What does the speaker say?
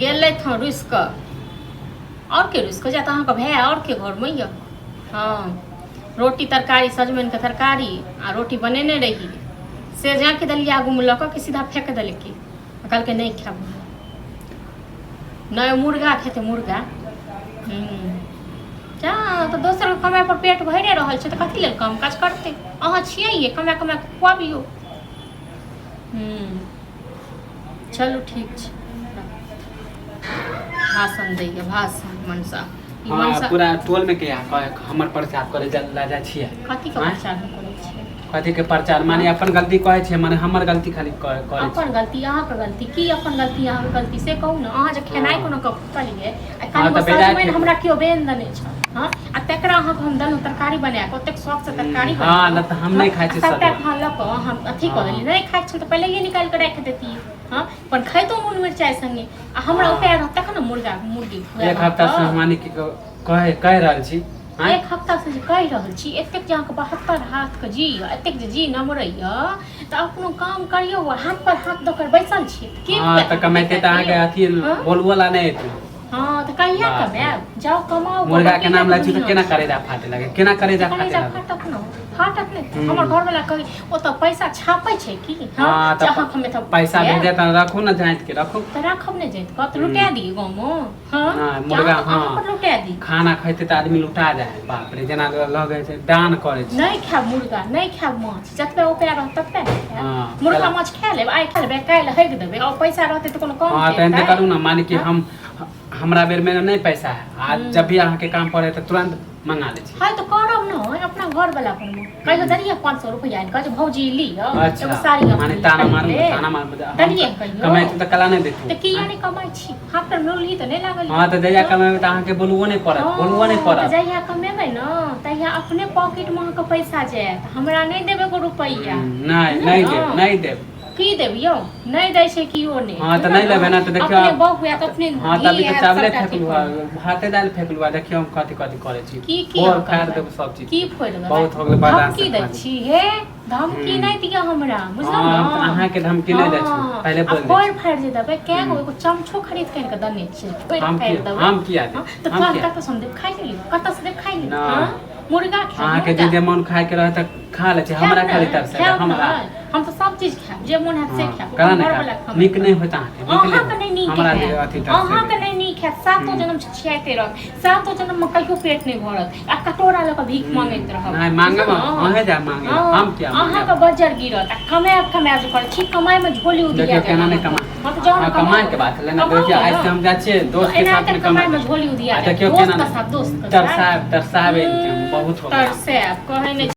गेलथि हँ रुसि कऽ। आओर के रुसि कऽ जायत अहाँके भाय आओर के घरमे यऽ? हँ, रोटी तरकारी, सजमनिके तरकारी आ रोटी बनेने रही, से झाँकि देलियै आगूमे लऽ कऽ कि सीधा फेक देलकै आ कहलकै नहि खायब। नहि, मुर्गा खेतै मुर्गा। जा तऽ दोसरके कमाइ पर पेट भरिए रहल छै तऽ कथी लेल काम काज करतै? अहाँ छियै कमा कमा कऽ खुआबियौ। चलू ठीक छै। भाषण दैया भाषण मनसा ई। हँ मनसा पूरा टोल में के हमर प्रचार करे ला जाइ छियै? कथी के आँय? प्रचार हम करै छियै? कथी के प्रचार? माने अपन गलती कहै छियै, माने हमर गलती खाली करै अपन छियै। गलती अहाँके गलती की? अपन गलती अहाँके गलती से कहू ने। अहाँ जे खेनाइ हँ कोनो कऽ कहलियै आ हँ कनि तऽ बेजाय सजमनि खेबै। हमरा केओ बेन देने छल। हँ, आ तकरा अहाँके हम देलहुँ तरकारी बना कऽ, ओतेक शौकसँ तरकारी हँ बनेलहुँ। नहि तऽ हम हँ नहि खाइ आ छी सभटा सजमनि। अहाँ लऽ कऽ हम अथी कऽ देलियै। हँ नहि खाइ छल तऽ पहिलैये निकालि कऽ राखि देतियै। हँ, पर खैतो नून मिरचाइ संगे आ हमरा उपाय हँ रहत तखन ने मुर्गा मुर्गी खुआएब एक हफ्ता से अहाँके। हम माने कि कह कहि रहल छी आँय। एक हफ्ता से जे कहि रहल छी, एतेक जे अहाँके 72 हाथके जी यऽ, एतेक जे जी नमरैया तऽ अपनो काम करियौ। आ हाथ पर हाथ दऽ कऽ बैसल छियै तऽ के हँ खुआएत तऽ अहाँके कमैते बेटा तऽ अहाँके के? अथी हँ बोलबोला नहि एतै। हँ, तऽ कहिया बाप रे, कमायब? जाउ कमाउ। मुर्गा के बड़की नाम टाके लै छी तऽ दुनिया केना छै। करेजा फाटे लगे, केना तऽ करेजा फाटे कलेजा लगे। फाटत ने, फाटत नहि तऽ? हमर हूँ घरवला कही ओतऽ पैसा छापै छै की? हँ हँ जे तऽ अहाँके हम एतऽ पैसा खुआएब भेजे तऽ रखू ने, जाँत के रखू। तऽ राखब नहि जाइत कऽ तऽ लुटा हूँ दियै गाँवमे? हँ नहि कि मुर्गा अहाँ हँ अहाँ पर लुटा दी? खाना खैते तऽ आदमी लुटा जाइ है। बाप रे, जेना लगै छै दान करै छै। नहि खायब मुर्गा, नहि खायब माछ, जतबे उपाय रहत ततबे ने खायब। हँ मुर्गा चला माछ खा लेब, आइ खा लेबै काल्हि हगि देबै और पैसा रहतै तऽ कोनो काम हँ के तऽ एहन हेतै? करू ने, माने कि हँ हम हमरा बेरमे नहि पैसा है आ जब भी अहाँके काम पड़े तऽ तुरन्त मंगा लै छी। हँ तऽ करब ने अपना घर वाला पर मे। कहियो देलियै 500 रुपैआ आनि कऽ जे भौजी लिअ एगो अच्छा साड़ी हम माने ताना खरीद मारू ने, लेब? ताना मारू हम देलियै कहियो? कमाइ तऽ कला नहि देतू। तऽ किया नहि कमाइ छी? हाथ पर मुरली तऽ नहि लागल? हँ तऽ जहिया हँ कमेबै तऽ अहाँके बोलबो नहि पड़त, बोलबो नहि हँ तऽ पड़त। जहिया कमेबै ने तहिया अपने पॉकेटमे अहाँके पैसा जायत, हमरा नहि देब एगो रुपैआ। नहि बुझलहुँ नहि ने? देब, नहि देब। की देब यौ? नहि दै छै कियो नहि। हँ तऽ बुझलहुँ नहि लेबै ने? ने तऽ देखियौ अपने आब। बहू हैत, अपने हँ तऽ धी अभी तऽ हैत, चावले सबटा अथी फेकलू करत। हँ, भाते दालि फेकलू हँ। देखियौ हम कथी कथी करै छी। की की फोड़ अहाँ फाड़ि करबै? देब सब चीज की के। फोड़ि देबै? बहुत हो गेलै बर्दाश्त धमकी दै खाली। छी? हे, धमकी हूँ नहि दिअ हमरा, बुझलहुँ हँ ने? हम तऽ अहाँके धमकी नहि दै छी, हँ पहिले आ बोलि दै फोड़ि छी। फाड़ि जे देबै, कए गो हूँ एगो चमचो खरीद कऽ आनि कऽ देने छियै, फोड़ि हम फाड़ि की देबै। हम किया हँ देब? तऽ हम तोहर किया? कतऽसँ हम देब खाइ लेल? कतऽसँ देब खाइ लेल? नहि हँ, मुर्गा खायब? अहाँके जे मुर्गा जे मोन खायके रहत तऽ खा लै छी। खायब हमरा ने खाली तरसेबै खायब हमरा। ने, हम तऽ सब चीज खायब, जे मोन हैत से हँ खायब। केना अपन नहि घरवला खायब? कमाइ नीक पर नहि होइत अहाँके, नीक नहि अहाँके होइत नहि नीक हमरा जे हैत। अथी अहाँके तरसेबै। नहि नीक हैत, सातो हूँ जन्म छिछियाइते रहब, सातो जन्ममे कहियो पेट नहि भरत आ कटोरा लऽ कऽ भीख मांगैत रहब। नहि मांगब, बुझलहुँ? अहें जायब मांगे ला, हँ हम किया अहाँके मांगब? बज्जर गिरत आ कमायब कमायब जे करै छी, कमाइमे झोली उधिया देखियौ जायत केना नहि अहाँके। कमा हँ तऽ जाउ ने हँ कमाइ कमाउ के ने, बात छलै ने। कमाउ देखियौ ने। आइ से हम जाइ छियै तऽ दोस्त के एनाहिते साथमे कमाइ कमाइमे झोली उधिया आ जायत देखियौ दोस्त केना के साथ, दोस्त के साथ। तरसायब तरसाबै बहुत हो गेल। तरसायब कहै नहि।